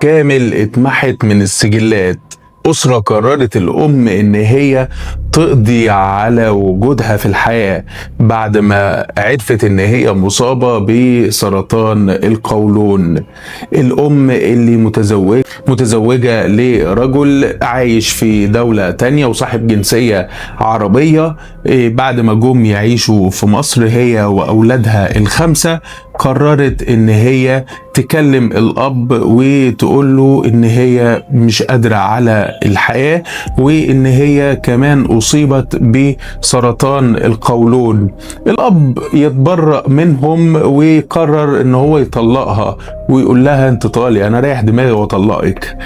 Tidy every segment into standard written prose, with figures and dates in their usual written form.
كامل اتمحت من السجلات. أسرة قررت الأم إن هي تقضي على وجودها في الحياة بعد ما عرفت إن هي مصابة بسرطان القولون. الأم اللي متزوجة لرجل عايش في دولة تانية وصاحب جنسية عربية، بعد ما جم يعيشوا في مصر هي وأولادها الخمسة، قررت إن هي تكلم الأب وتقول له إن هي مش قادرة على الحياة، وإن هي كمان أصيبت بسرطان القولون. الأب يتبرأ منهم ويقرر إن هو يطلقها ويقول لها أنت طالق، أنا رايح دماغي وأطلقك.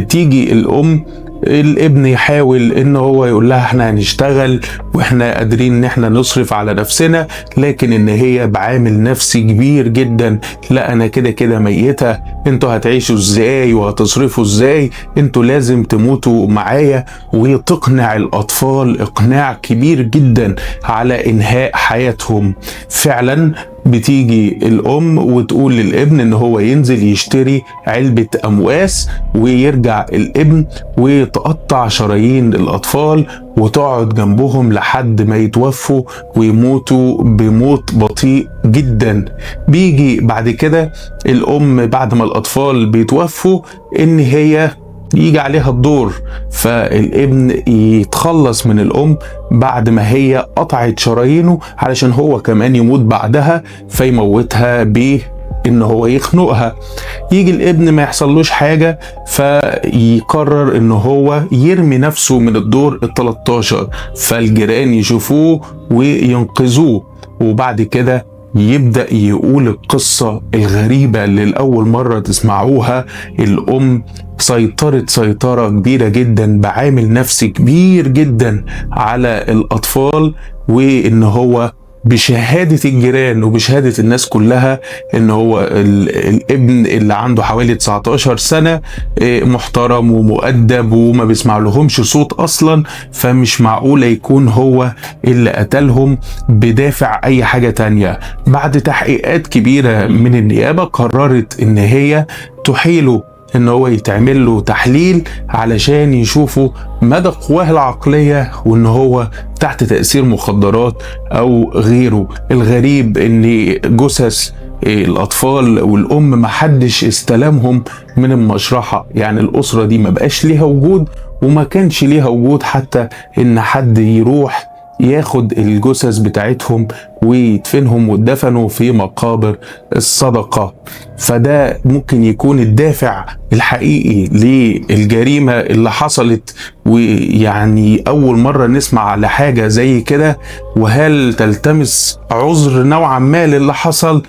تيجي الأم، الابن يحاول ان هو يقول لها احنا هنشتغل واحنا قادرين ان احنا نصرف على نفسنا، لكن ان هي بعامل نفسي كبير جدا، لا انا كده كده ميتة، انتوا هتعيشوا ازاي وهتصرفوا ازاي، انتوا لازم تموتوا معايا. وتقنع الاطفال اقناع كبير جدا على انهاء حياتهم. فعلا بتيجي الأم وتقول للابن إن هو ينزل يشتري علبة أمواس، ويرجع الابن وتقطع شرايين الأطفال وتقعد جنبهم لحد ما يتوفوا ويموتوا بموت بطيء جدا. بيجي بعد كده الأم بعد ما الأطفال بيتوفوا إن هي يجي عليها الدور، فالابن يتخلص من الأم بعد ما هي قطعت شرايينه علشان هو كمان يموت بعدها، فيموتها بإن هو يخنقها. يجي الابن ما يحصلوش حاجة، فيقرر إن هو يرمي نفسه من الدور ال13، فالجيران يشوفوه وينقذوه. وبعد كده يبدأ يقول القصة الغريبة اللي لأول مرة تسمعوها. الأم سيطرت سيطرة كبيرة جدا بعامل نفسي كبير جدا على الأطفال، وإن هو بشهادة الجيران وبشهادة الناس كلها إن هو الابن اللي عنده حوالي 19 سنة محترم ومؤدب وما بيسمع لهمش صوت أصلا، فمش معقولة يكون هو اللي قتلهم بدافع أي حاجة تانية. بعد تحقيقات كبيرة من النيابة قررت إن هي تحيله إن هو يتعمل له تحليل علشان يشوفوا مدى قواه العقلية وإن هو تحت تأثير مخدرات أو غيره. الغريب إن جثث الأطفال والأم محدش استلمهم من المشرحة، يعني الأسرة دي ما بقاش ليها وجود، وما كانش ليها وجود حتى إن حد يروح ياخد الجثث بتاعتهم ويدفنهم، واتدفنوا في مقابر الصدقة. فده ممكن يكون الدافع الحقيقي للجريمة اللي حصلت، ويعني أول مرة نسمع على حاجة زي كده. وهل تلتمس عذر نوعا ما للي حصل؟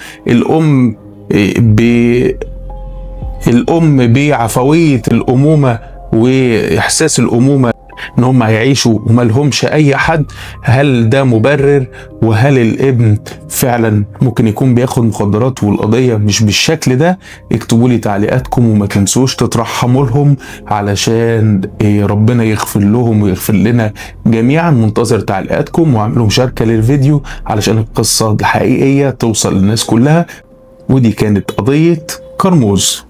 الأم بعفوية الأمومة وإحساس الأمومة إن هم هيعيشوا وما لهمش أي حد، هل ده مبرر؟ وهل الابن فعلا ممكن يكون بياخد مخدرات والقضية مش بالشكل ده؟ اكتبوا لي تعليقاتكم، وما تنسوش تترحموا لهم علشان ربنا يغفر لهم ويغفر لنا جميعا. منتظر تعليقاتكم، واعملوا مشاركة للفيديو علشان القصة الحقيقية توصل للناس كلها. ودي كانت قضية كرموز.